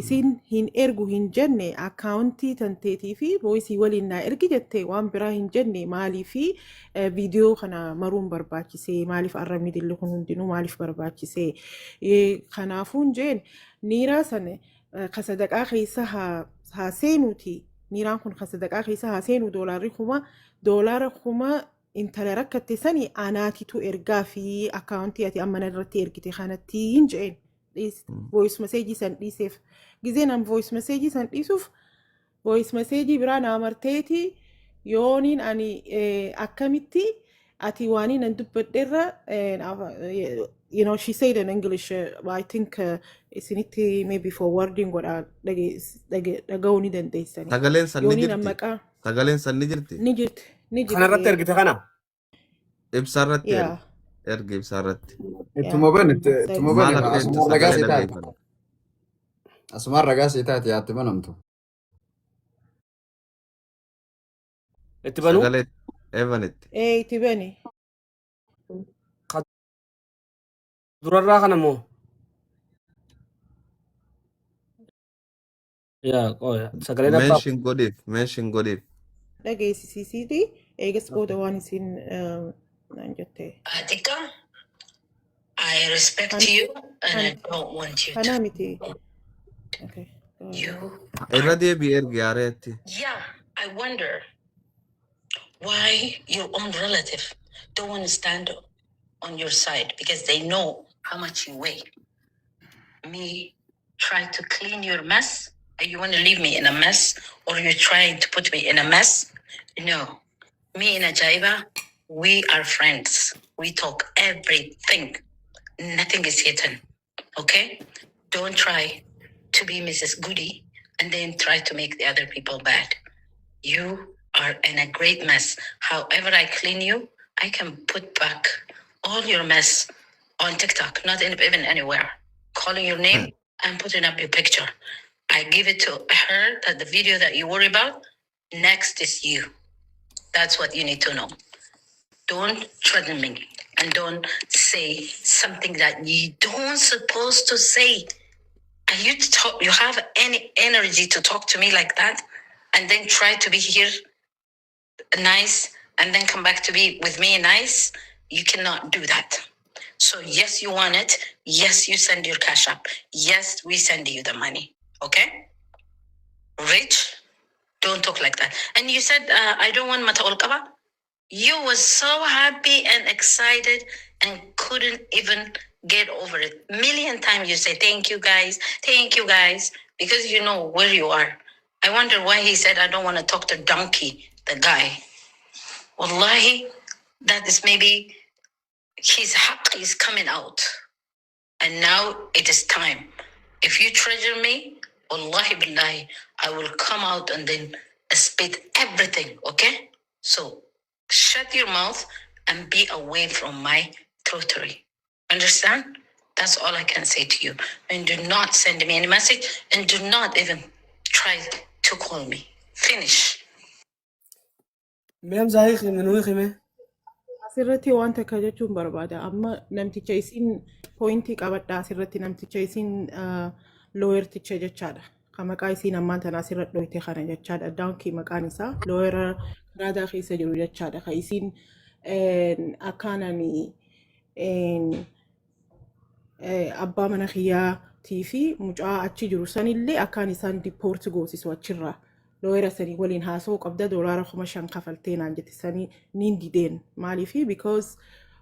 isiin hin ergu hin jenne akkaawuntii tanteetii fi voice waliin naa ergi jette waan biraa hin jenne maaliifi viidiyoo kana maruun barbaachisee maaliif arrabni dilli kun hundinuu maaliif barbaachisee kanaafuun jeen niiraa sana ka sadaqaa keessa haa seenuuti niiraan kun ka sadaqaa keessa haa seenu doolaara 1000 intala rakkatte sani anaatitu ergaa fi akkaawuntii ati amma irratti ergite kanatti hin jeen voice message san dhiiseef gizeen an voice message san dhiisuuf voice message biraa naa marteeti yooniin ani akkamitti ati waaniin an dubbadheerra she said in English, I think isinitti maybe forwarding godha dhaga'uu ni dandeessani. Sagaleen san ni Yooniin an jirti. maqaa Sagaleen san ni jirti. Ni jirti ni Kanarratti jirti. ergite kana. Ibsaarratti yaa ergi. Ergi ibsaarratti. Ittuma bani, ittuma Maal bani. akka jettu Asumaan ragaa sagalee sii taate. dhaggeeffadhu. Asumaan ragaa sii taate yaatti banamtu. Itti banuu. Sagalee Evanitti. Ee itti bani. Ka durarraa kana moo? Yaa qoya. Sagaleen abbaa. Mention godhiif. Mention godhiif. Dhageessisiisiiti eegas booda waan isin naan jette. Atika, I respect you and I don't want you to. Kanaa miti. Okay. Go ahead. You Irra are, deebii ergi yaareetti. yeah, I wonder why your own relative don't want to stand on your side because they know how much you weigh. Me try to clean your mess. You want to leave me in a mess or you're trying to put me in a mess? No. Me and Ajaiba, we are friends. We talk everything. Nothing is hidden. Okay? Don't try to be Mrs. Goody and then try to make the other people bad. You are in a great mess. However, I clean you, I can put back all your mess on TikTok, not in, even anywhere. Calling your name and putting up your picture. I give it to her that the video that you worry about, next is you. That's what you need to know. Don't threaten me and don't say something that you don't supposed to say. Are you talk, you have any energy to talk to me like that and then try to be here nice and then come back to be with me nice? You cannot do that. So yes, you want it. Yes, you send your Cash App. Yes, we send you the money. Okay? Rich, don't talk like that. And you said, I don't want mata ol qaba. You was so happy and excited and couldn't even get over it. Million times you say, thank you guys, thank you guys, because you know where you are. I wonder why he said, I don't want to talk to donkey, the guy. Wallahi, that is maybe his haqq is coming out. And now it is time. If you treasure me, wallahi billahi, I will come out and then spit everything, okay? So shut your mouth and be away from my territory. Understand? That's all I can say to you. And do not send me any message and do not even try to call me. Finish. Mee Hamzaa hiiki minuu hiiki mee. Asirratti waan takka jechuun barbaada. Amma namticha isin pointii qabadha asirratti namticha isin lawyerticha jechaadha. Kan maqaa isiin ammaan tana asirra dhoyte kana jechaadha. Daankii maqaan isaa lawyera Kanaadaa keessa jiru jechaadha. Kan isiin akkaanani abbaa mana kiyyaatii fi mucaa achi jiru sanillee akkaan isaan deport goosisu achirraa. Lawyera sanii waliin haasa'uu qabda $5,000 kafaltee naan jette sanii niin dideen. Maaliifi because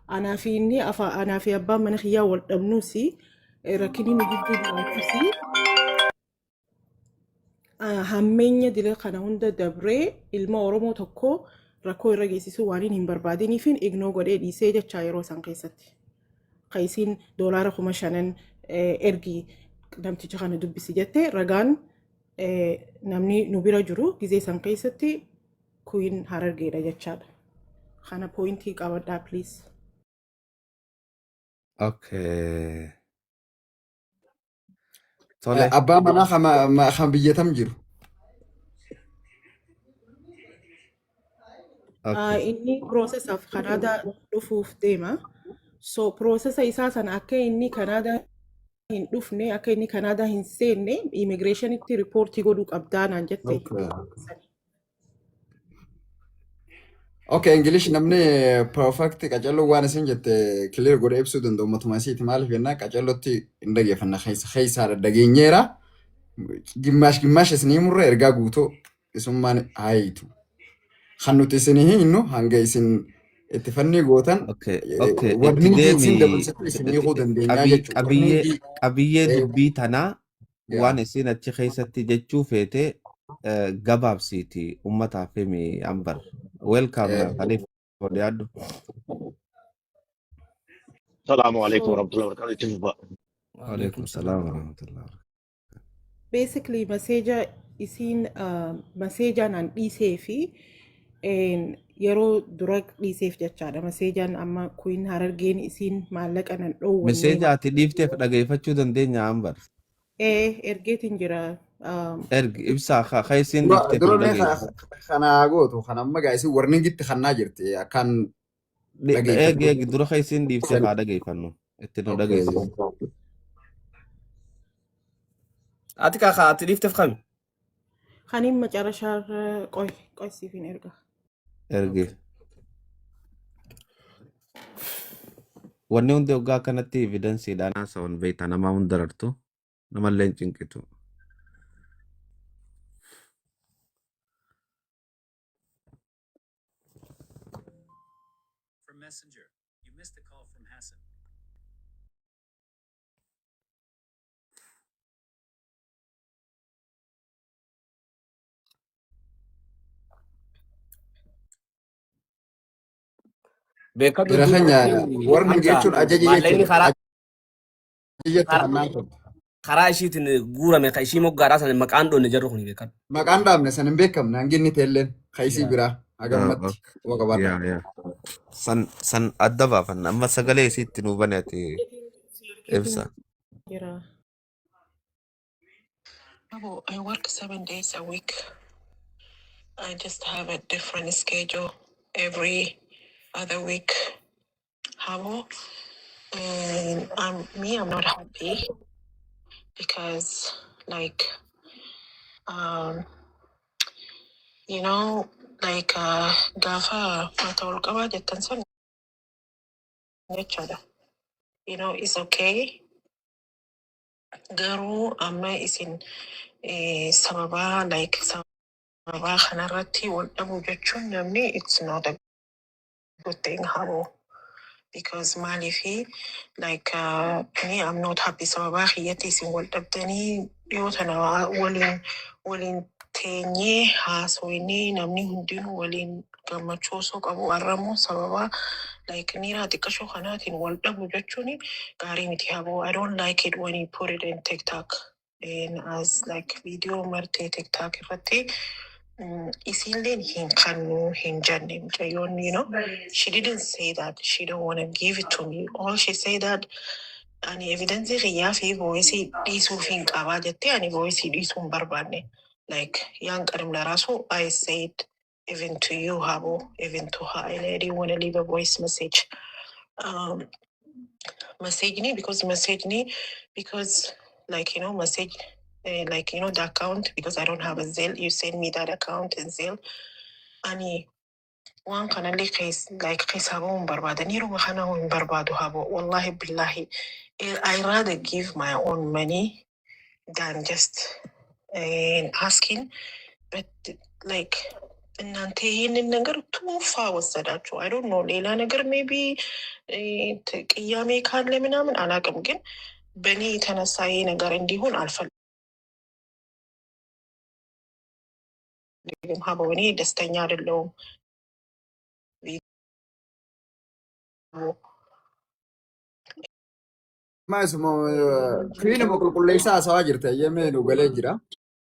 anaa fi inni anaa fi abbaan mana kiyyaa wal dhabnuusi rakkinni nu gidduu jiraatusi hammeenya dila kana hunda dabree ilma Oromoo tokko rakkoo irra geessisuu waan hin barbaadiniifin ignore godhee dhiisee jechaa yeroo san keessatti. Ka isiin $5,000 ergi namticha kana dubbisi jette ragaan namni nu bira jiru gizee san keessatti Queen Harargeedha jechaadha. Kana pointii qabadhaa please. Okay. Tole. Abbaa manaa kan biyya tam jiru. Okay. Inni processaaf Kanaadaa dhufuuf deema. So processa isaa sana akka inni Kanaadaa hin dhufne, akka inni Kanaadaa hin seenne immigrationitti reportii godhuu qabdaa naan jette. Okay, English namni perfect qacalloo waan isin jette clear godhee ibsuu danda'u matuma isiiti maaliif jennaan qacallootti hin dhageeffanna keessa keessaa dhageenyeera. Gimmaash gimmaash isinii murre ergaa guutuu isummaan haayitu. Kan nuti isinii hinnu hanga isin itti fannii gootan Okay. Itti warningii isin deemi dabarsite isin hiikuu dandeenyaa jechuudha. qabiyyee Warningii qabiyyee dubbii tanaa waan isin achi keessatti jechuu feete gabaabsiiti ummataaf himi Ambar. Welcome Khaliif dhiyaadhu. Salaamu alaikum So warahmatullahi wabarakatuh. Itti fufa. Waalaikum salaam warahmatullahi. Basically message isiin message naan dhiisee fi yeroo dura dhiiseef jechaadha. Messageen amma Queen Harargeen isiin maallaqa nan dhoowwanne. Message ati dhiifteef dhageeffachuu dandeenya Ambar. Ee, ergeetiin jira. Ergi ibsaa ka isiin Dura dhiifteef dura nu mee dhageessa. Kana gootu kan amma gaa isin warningitti kannaa jirti akkaan Eegi dhageeffadhu. eegi dura ka isiin dhiifteef haa dhageeffannu. Itti nu dhageessisi. Ati kaa ati dhiifteef kami? Kaniin macarashaarra qoy qoy siif hin erga. Ergi. Wanni hundi hoggaa akkanatti evidenceiidhaan haasawan beektaa nama hunda rartu namallee hin cinqitu. Beekadhu Jara keenya warning Hamza jechuun ajaja maallaqni jechuudha. karaa Ajajatti karaa kannaan turte. Karaa ishiitiin guurame kan ishii moggaadhaa sana maqaan dhoonne jarru kuni beekadhu. Maqaan dhaabne san hin beekamne hangi inni teelleen kaisii biraa hagammatti quba qabaadha. Yaa. San adda baafanna amma sagalee isiitti nuu bane ati ibsa. Jira. Abo, I work 7 days a week. I just have a different schedule every other week. Habo, and I'm not happy because, like, like, gaafa mata ol qabaa jettan san jechaadha. It's okay. Garuu amma isin sababaa like sababaa kanarratti wal dhabuu jechuun namni it's not a Good thing, Habo. Because maaliifi, like, me, I'm not happy. Sababaa kiyyatti isin wal dhabdanii dhiyoo tana waliin teenyee haasoynee namni hundinuu waliin gammachuu osoo qabu arramoo sababaa like niiraa xiqqashoo kanaatiin wal dhabu jechuun gaarii miti, Habo. I don't like it when you put it in TikTok and as like video martee TikTok irratti isiilleen hin kannu hin jenne mucayyoon. She didn't say that she don't want to give it to me. All she say that ani evidence kiyyaa fi voice dhiisuuf hin qabaa jettee ani voice dhiisuu hin barbaanne. Like yaan qarim ለራሱ I said even to you, Habo, even to her, and I didn't want to leave a voice message. Message ni because message ni because like message like the account, because I don't have a Zelle. You send me that account in Zelle. Ani waan kanallee kees like keessaa bahuu hin barbaadan yeroo kana hin barbaadu, Habo. Wallahi billahi, I rather give my own money than just asking, but like እናንተ ይሄንን ነገር ቱፋ ወሰዳችሁ። I don't know ሌላ ነገር maybe ቅያሜ ካለ ምናምን አላውቅም፣ ግን በእኔ የተነሳ ይሄ ነገር እንዲሆን አልፈልግም። ሀቦ እኔ ደስተኛ አይደለሁም። ቪዲዮ Maasuma kuinuma qulqulleessaa haasawaa jirta eeyyamee nu galee jira.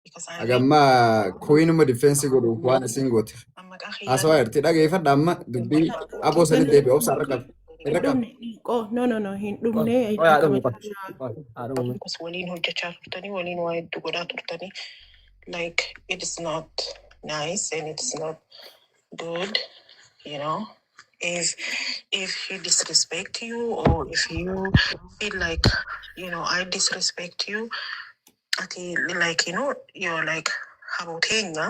Because I Hagammaa kuinuma defense godhuuf waan isin goote. maqaa kiyyaan Haasawaa jirti dhageeffadha amma dubbii aboo sanii deebi'e obsa irra qabi. Hin Irra qabi. dhumne. Oh, no, hin dhumne. Qoy haa Akka dhumu qoy. mataa Qoy haa dhumu. Because waliin hojjechaa turtanii waliin waa hedduu godhaa turtanii, like it is not nice and it is not good. If he disrespect you or if you feel like I disrespect you, ati like you're like haboteenya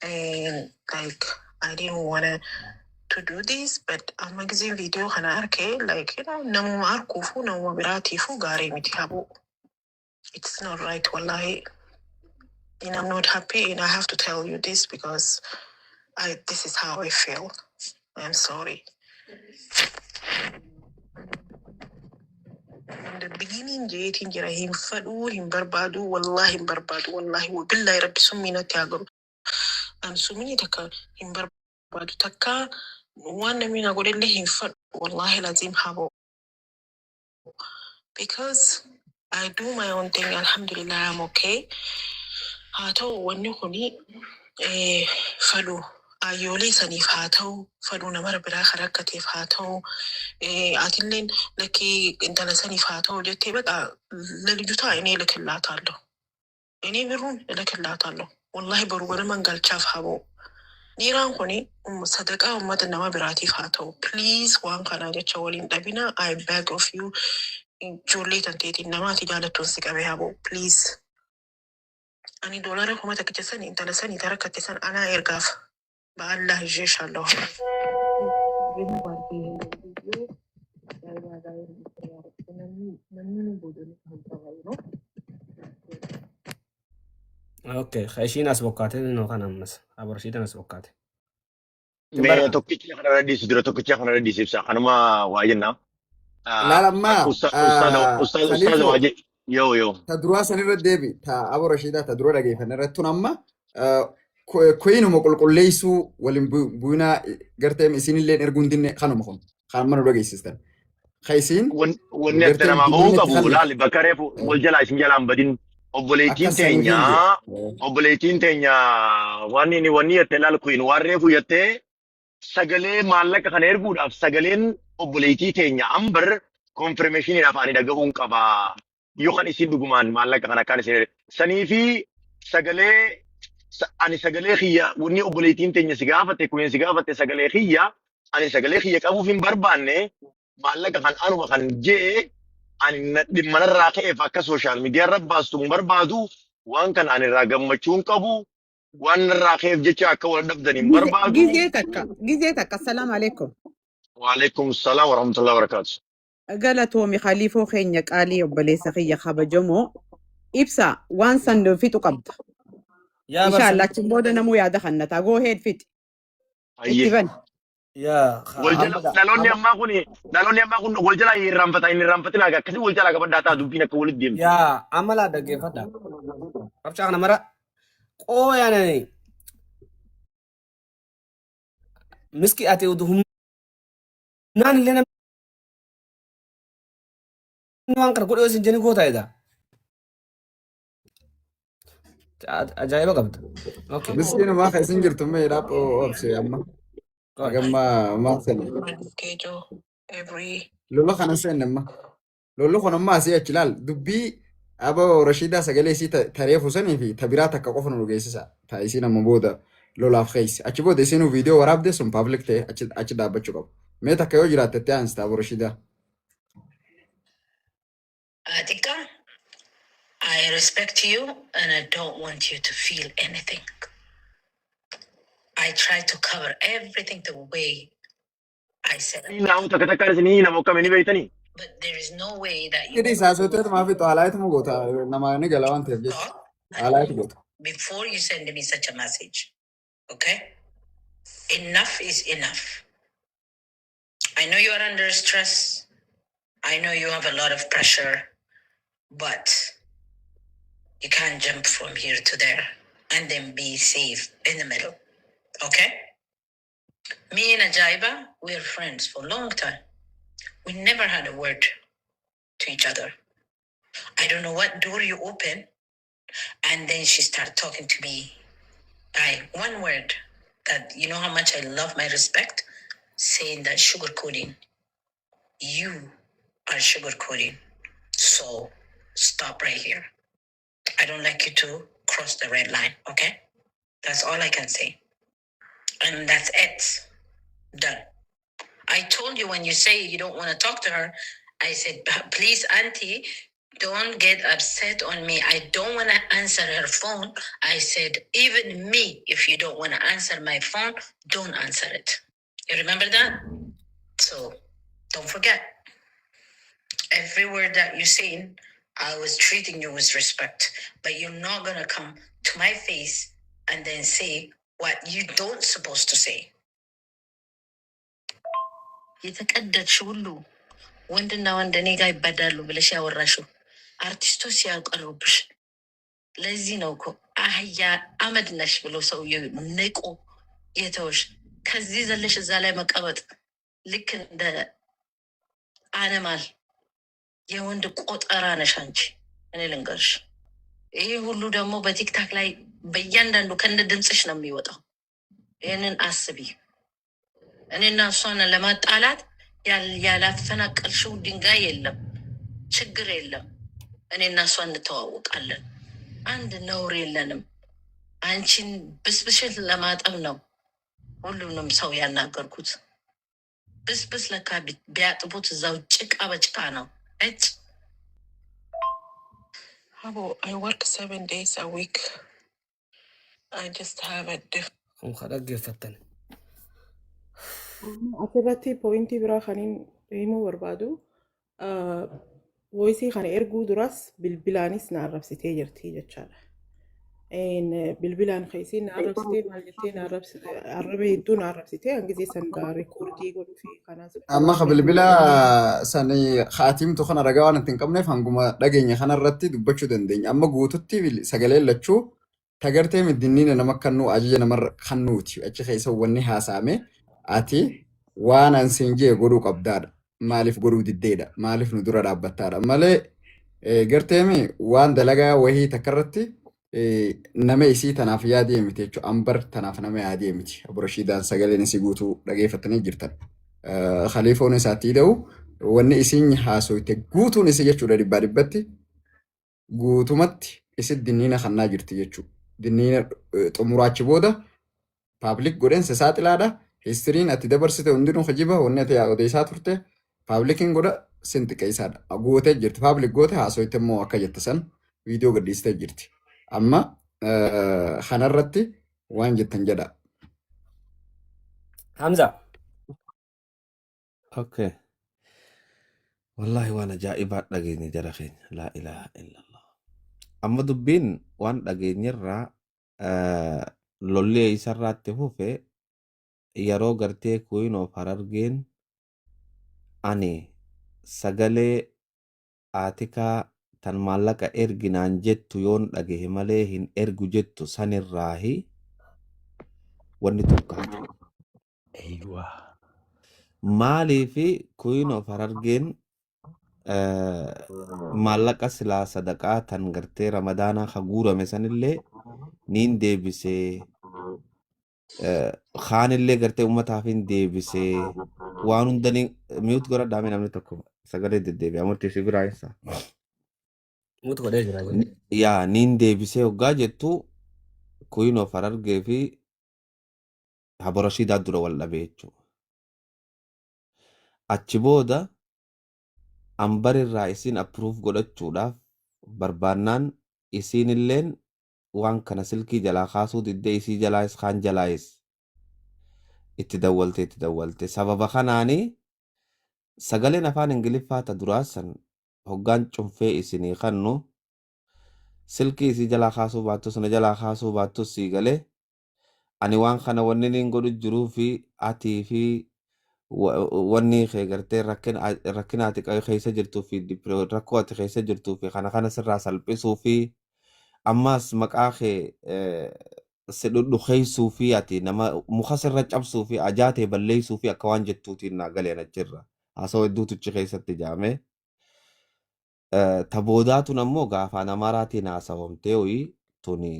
and like I didn't wanna to do this, but amma giseen video kana arke like namuma arkuufu namuma biraatiifu gaarii miti, Habo. It's not right, wallahi, and I'm not happy and I have to tell you this because I this is how I feel. I'm sorry. From the beginning jeetiin jira hin fadhuu hin barbaadu wallahi hin barbaadu wallahi wabillahi rabbi summii natti haa godhu an summii takka hin barbaadu takka waan namni na godhellee hin fadhu wallahi lazim, Habo, because I do my own thing. Alhamdulillah, I'm okay. Haa ta'u wanni kuni fadhu ayyoolee saniif haa ta'u fadhu nama biraa kan rakkateef haa ta'u atilleen lakkii intala saniif haa ta'u jettee በቃ ለልጅቷ እኔ እልክላታለሁ እኔ ብሩን እልክላታለሁ wallahi boru ganaman galchaaf, Habo. Dhiiraan kuni sadaqaa uummata nama biraatiif haa ta'u. Please, waan kana jecha waliin dhabina. I beg of you, ijoollee tanteetiin namaati jaalattuun si qabe, Habo, please. Ani doolaara 1000 sani intala sanii tarakkatte san anaa ergaaf በአላህ ይዤሻለሁ። Okay, ishiin as bokkaate no kan ammas. Abarsiitan as bokkaate. Mee tokkicha kanarra dhiisu dura tokkicha kanarra dhiisu ibsa. Kanuma waa jenna. Laala ammaa Ustaaza ustaaza Khaliifoo waa jedhu. Yoo yoo. Ta duraa sanirra deebi ta Abo Rashiidaa ta dura dhageeffanne irratti tun amma kuinuma qulqulleessuu waliin bu'inaa gartee isinillee erguu hin dinne kanuma kun kan amma nu dhageessistan. Ka isiin Wanni adda gartee namaa bahuu dinniin itti qabu kallifte laali bakka reefu wal jalaa isin jalaan badin obboleettiin akka saniif hin teenya jedhe. Obboleettiin teenya waan inni wanni jettee laal kuin waan reefu jettee sagalee maallaqa kana erguudhaaf sagaleen obboleettii teenya ambar confirmationiidhaaf ani dhagahuun qaba. Yookaan isin dhugumaan maallaqa kana akkaan isin sanii fi sagalee ani sagalee kiyya wanni obboleettiin teenya si gaafate kuin si gaafate sagalee kiyya ani sagalee kiyya qabuuf hin barbaanne maallaqa kan anuma kan jee ani dhimma narraa ka'eef akka social media irra baastu hin barbaadu waan kana ani irraa gammachuu hin qabu waan narraa ka'eef jecha akka wal dhabdan hin barbaadu. Gizee takka, gizee takka, assalaamu alaikum. Waalaikum salaam warahmatullahi wabarakatuh. Galatoomi Khaliifoo keenya qaalii obboleessa kiyya kabajamoo ibsa waan san fixu qabda. Yaa Inshallah barsiisa. achiin booda namuu yaada kannataa. Go ahead, fixi. Itti Ayyee. bani. Yaa Wal jala amma dhaloonni amma ammaa kun dhaloonni ammaa kun wal jala hin irraanfata hin irraanfatinaa akkasii wal jala qabadhaa ta'a dubbiin akka walitti deemtu. Yaa amma laa dhaggeeffadha. Qabcaa kana mara qooyanani miski ati udu humnaan illee namni waan kana godhe yoo isin jeni goota egaa. Ajaa'iba qabda. Okay. Miskiinumaa kan isin jirtu mee dhaaphoo obse amma. Go ahead. Hagamma maal seenne? Different schedule every Lola kana seenne amma. Lolli kun amma asii achi ilaal dubbii Aba Rashiidaa sagalee isii taree fusanii fi ta biraa takka qofa nu geessisa. Ta isiin amma booda lolaaf keessa. Achi booda isiin viidiyoo waraabde sun public ta'e achi achi dhaabbachuu qabu. Mee takka yoo jiraatte itti aansita Abu Rashiidaa. Atika, I respect you and I don't want you to feel anything. I try to cover everything the way I said it. Naamu takka takkaan isinii nama akkami ni beektanii? But there is no way that you Hidhi isaa soteetu maafi xaalaayituma goota nama ni gala waan ta'eef jecha. thought Xaalaayit goota. before you send me such a message. Okay? Enough is enough. I know you are under stress. I know you have a lot of pressure, but you can't jump from here to there and then be safe in the middle. Okay? Me and Ajaiba, we are friends for a long time. We never had a word to each other. I don't know what door you open, and then she started talking to me by one word that you know how much I love my respect, saying that sugarcoating. You are sugarcoating. So stop right here. I don't like you to cross the red line, okay? That's all I can say. And that's it. Done. I told you when you say you don't want to talk to her, I said, please, auntie, don't get upset on me. I don't want to answer her phone. I said, even me, if you don't want to answer my phone, don't answer it. You remember that? So don't forget. Every word that you're saying, I was treating you with respect. But you're not going to come to my face and then say what you don't supposed to say. የተቀደድሽ ሁሉ ወንድና ወንድ እኔ ጋር ይበዳሉ ብለሽ ያወራሽው አርቲስቶች ሲያቀርቡብሽ፣ ለዚህ ነው እኮ አህያ አመድ ነሽ ብሎ ሰውዬው ንቆ የተውሽ። ከዚህ ዘለሽ እዛ ላይ መቀመጥ ልክ እንደ animal የወንድ ቆጠራ ነሽ አንቺ። እኔ ልንገርሽ፣ ይህ ሁሉ ደግሞ በቲክታክ ላይ በእያንዳንዱ ከነ ድምፅሽ ነው የሚወጣው። ይህንን አስቢ። እኔና እሷን ለማጣላት ያላፈናቀልሽው ድንጋይ የለም፣ ችግር የለም። እኔና እሷ እንተዋወቃለን። አንድ ነውር የለንም። አንቺን ብስብሽን ለማጠብ ነው ሁሉንም ሰው ያናገርኩት። ብስብስ ለካ ቢያጥቡት እዛው ጭቃ በጭቃ ነው። እጭ Habo, I work 7 days a week. I just have a different Kun ka dhaggeeffattan. Asirratti pointii biraa kaniin himuu barbaadu voiceii kana erguu duras bilbilaanis na arrabsitee jirti jechaadha. Bilbilaan keessi na arrabsitee maal jettee na arrabsite arraba hedduu na arrabsitee hangizee san gaa recordii godhuu fi kanaas Amma ka bilbila sani haatimtu kana ragaa waan itti hin qabneef hanguma dhageenya kanarratti dubbachuu dandeenya. Amma guututti sagaleen lachuu tagartee middinniina nama kannuu ajaja namarra kannuuti. Achi keessa wanni haasa'ame ati waan an siin jee godhuu qabdaadha. Maaliif godhuu diddeedha? Maaliif nu dura dhaabbattaadha? Malee garteemi waan dalagaa wahii takkarratti nama isii tanaaf yaadee miti jechuudha. Ambar tanaaf nama yaadee miti. Abu Rashiidaan sagaleen isii guutuu dhageeffatanii jirtan. Khaliifoon isaatti da'u wanni isiin haasoyte guutuun isii jechuudha dhibbaa dhibbatti guutumatti isi dinniina kannaa jirti jechuudha. Dinniina xumuraachi booda public godheensa saaxilaadha. Historyn ati dabarsite hundinuu kijiba wanni ati odeessaa turte publiciin godha sin xiqqeessaadha. Gootee jirti public goote haasoyte immoo akka jette san viidiyoo gadhiistee jirti. Amma kanarratti waan jettan jedha. Hamza. Okay. Wallahi waan ajaa'ibaa dhageenye jara keenya. Laa ilaaha illallah. Amma dubbiin waan dhageenyerraa lolli isarraatti fufe. Yeroo gartee Queen of Harargeen ani sagalee Aatikaa tan maallaqa ergi naan jettu yoon dhagahe malee hin ergu jettu sanirraahi wanni tun kaate. Eeywa. Maaliifi Queen of Harargeen maallaqa silaa sadaqaa tan gartee Ramadaanaa ka guurame sanillee niin deebisee kaanillee gartee ummataaf hin deebisee waan hunda ni mute godhadhaa mee namni tokko sagalee deddeebi'a murtii si biraa ibsa. Mute godhee jira. Yaa niin deebisee hoggaa jettu Queen of Harargee fi Haborashiidaa dura wal dhabee jechuudha. Achi booda Ambar irraa isiin approve godhachuudhaaf barbaannaan isiinilleen waan kana silkii jalaa kaasuu diddee isii jalaayis kaan jalaayis itti dawwalte itti dawwalte sababa kanaani sagaleen afaan ingiliffaa ta duraa san hoggaan cunfee isinii kannu silkii isii jalaa kaasuu baattus na jalaa kaasuu baattus sii galee ani waan kana wanni niin godhu jiruu fi atii fi wanni kee gartee rakkina ati keessa jirtuu fi rakkoo ati keessa jirtuu fi kana kana sirraa salphisuu fi ammaas maqaa kee si dhudhukeessuu fi ati nama muka sirra cabsuu fi ajaa tee balleessuu fi akka waan jettuutiin naa galeen achirra haasawaa hedduutu achi keessatti jaame. Ta boodaa tun ammoo gaa afaan Amaaraatiin haasawamtee hoyi tuni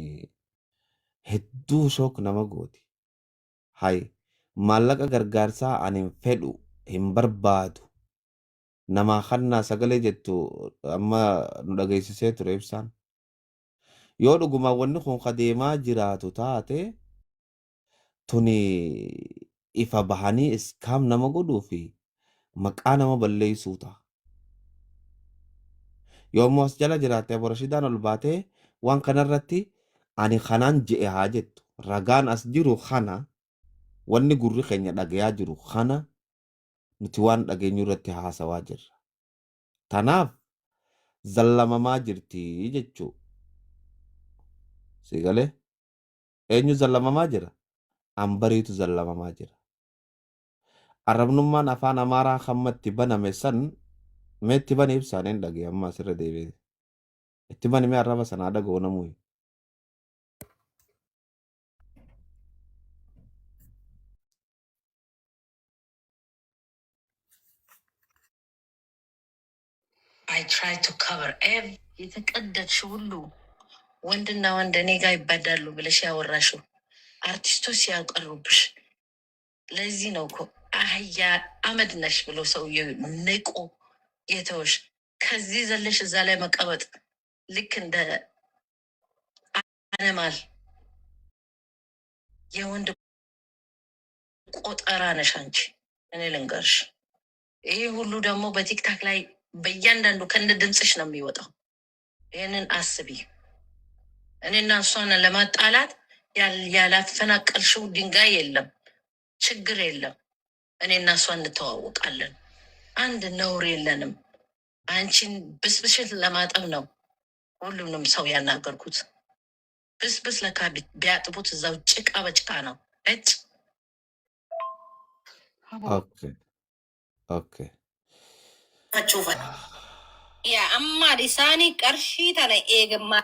hedduu shock nama gooti. Hay maallaqa gargaarsaa ani hin fedhu hin barbaadu namaa kannaa sagalee jettu amma nu dhageessisee ture ibsaan. Yoo dhugumaan wanni kun ka deemaa jiraatu taate tuni ifa bahanii scam nama godhuu fi maqaa nama balleessuu ta'a. Yoo immoo as jala jiraatte Abu Rashidaan ol baatee waan kanarratti ani kanaan je'e haa jettu. Ragaan as jiru kana wanni gurri keenya dhagayaa jiru kana nuti waan dhageenyu irratti haasawaa jirra. Tanaaf zallamamaa jirti jechuu. Si galee? Eenyu zallamamaa jira? Ambariitu zallamamaa jira. Arrabnummaan afaan Amaaraa hamma itti baname san mee itti bani ibsaan hin dhagee amma asirra deebi'ee. Itti bani mee arraba sanaa dhaga'u namuu. I try to cover every የተቀደድሽ ሁሉ ወንድና ወንድ እኔ ጋር ይባዳሉ ብለሽ ያወራሽው አርቲስቶች ሲያቀርቡብሽ ለዚህ ነው እኮ አህያ አመድ ነሽ ብሎ ሰውዬው ንቆ የተውሽ። ከዚህ ዘለሽ እዛ ላይ መቀመጥ ልክ እንደ አነማል የወንድ ቆጠራ ነሽ አንቺ። እኔ ልንገርሽ፣ ይህ ሁሉ ደግሞ በቲክታክ ላይ በእያንዳንዱ ከነ ድምፅሽ ነው የሚወጣው። ይህንን አስቢ። እኔና እሷን ለማጣላት ያላፈናቀልሽው ድንጋይ የለም፣ ችግር የለም። እኔና እሷ እንተዋወቃለን። አንድ ነውር የለንም። አንቺን ብስብሽን ለማጠብ ነው ሁሉንም ሰው ያናገርኩት። ብስብስ ለካ ቢያጥቡት እዛው ጭቃ በጭቃ ነው። እጭ Okay. Yaa amma isaanii qarshii tana eegammaa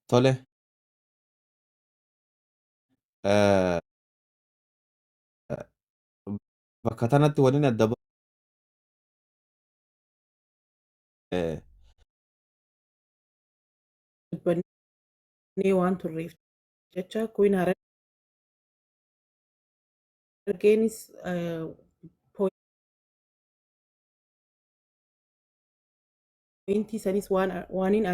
Tole. Bakka tanatti waliin adda dubbannee waan turreef jecha Queen Harargeenis pointii sanis waan waaniin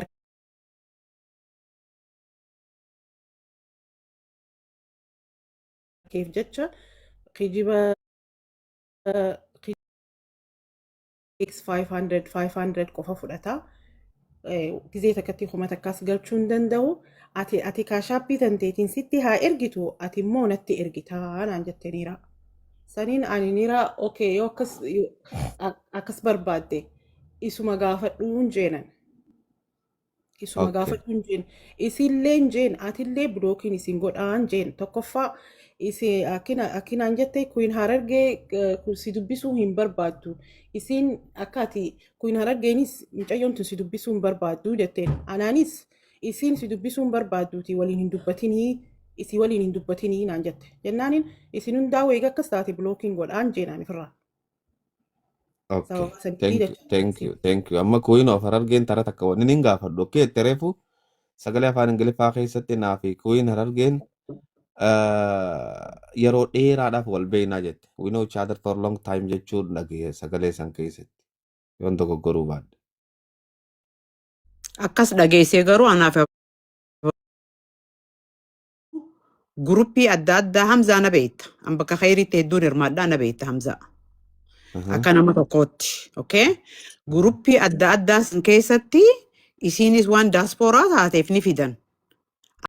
arkeef jecha kijiba x 500 500 qofa fudhata. Gizee takkatti 1000s galchuu hin danda'u. Ati Cash Appii tanteetiin sitti haa ergitu ati immoo natti ergitaa naan jette niira. Saniin ani niira okay yoo akkas barbaadde isuma gaafadhuun jeenan. Isuma gaafadhu hin jeen. Isillee hin jeen, atillee blockiin isin godhaan jeen. Tokkoffaa isi akkinaan jette, Queen Harargee si dubbisuu hin barbaaddu. Isin akka ati Queen Harargeenis mucayyoon tun si dubbisuu hin barbaaddu jetteen. Anaanis isin si dubbisuu hin barbaadduuti, waliin hin dubbatinii, isii waliin hin dubbatinii naan jette. Jennaaniin isin hundaa eega akkas taate blockiin godhaan jeenaan ofirraa. Sababa sanitti Thank you, jechuudha. thank you, thank you. Amma Queen of Harargeen tara takka wanni nin gaafadhu. Okay, jette reefu sagalee afaan Ingiliffaa keessatti naa fi Queen Harargeen yeroo dheeraadhaaf wal beeknaa jette. "We know each other for long time" jechuun dhagaye sagalee san keessatti. Yoon dogoggoruu baadhe. Akkas dhageessee, garuu anaaf groupii adda addaa Hamzaa na beekta. An bakka khayriitti hedduun hirmaadhaa, na beekta, Hamzaa. Akka nama tokkootti. Okay? Groupii adda addaa san keessatti isiinis waan daaspooraa taateef ni fidan.